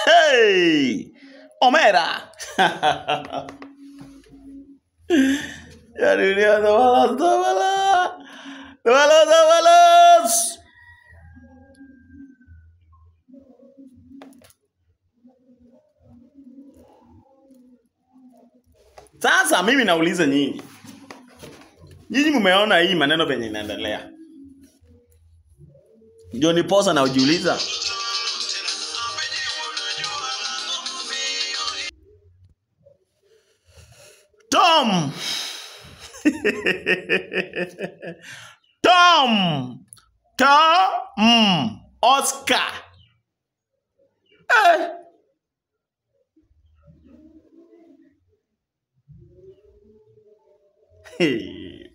Hey! Omera! Ya dunia, tómalos, tómalos. Tómalos, tómalos. Sasa mimi nauliza nyinyi. Nyinyi mmeona hii maneno venye inaendelea. Ndio niposa na ujiuliza. Tom. Tom. Tom. Oscar. Eh. Hey.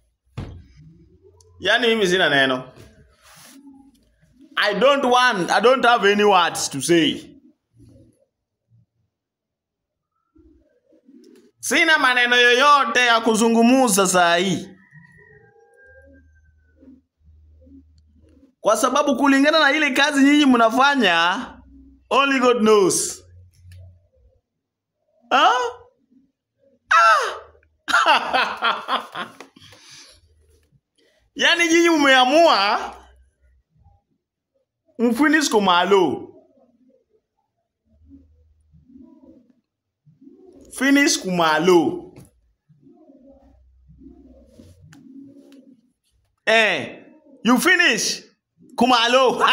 Yani mimi sina neno. I don't have any words to say. Sina maneno yoyote ya kuzungumuza saa hii. Kwa sababu kulingana na ile kazi nyinyi mnafanya, only God knows. Huh? Ah! Yani nyinyi mmeamua mfinish Kumalo. Finish Kumalo. Eh, you finish Kumalo.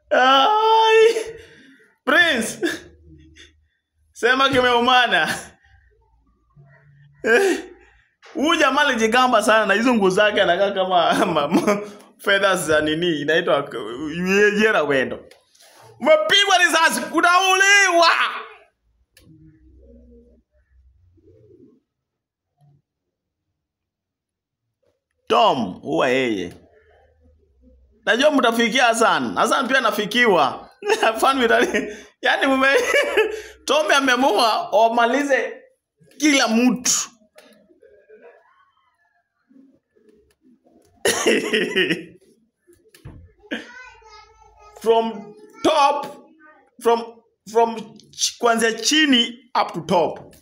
Ay, Prince. Sema kimeumana. Huyu jamaa alijigamba sana na hizo nguo zake anakaa kama feathers za nini inaitwa yera wendo. Umepigwa risasi utauliwa. Tom huwa yeye. Najua mtafikia Hassan. Hassan pia anafikiwa. Fan with. Yaani mume Tom ameamua wamalize kila mtu. From top, from kwanzia chini up to top.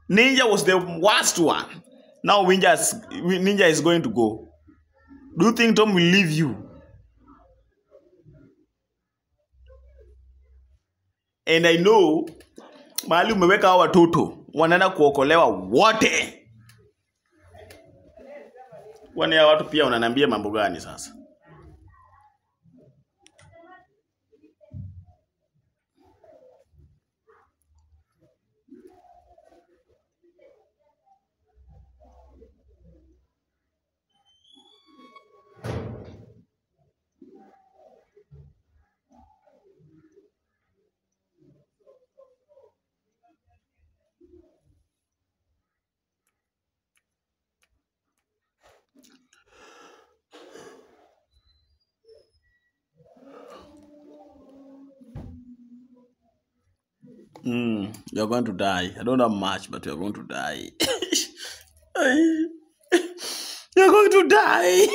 Ninja was the worst one. Now Ninja is going to go. Do you think Tom will leave you? And I know mahali umeweka hawa watoto wanaenda kuokolewa wote. Kwani hawa watu pia wananiambia mambo gani sasa? You're going to die. I don't have much, but you're going to die. You're going to die.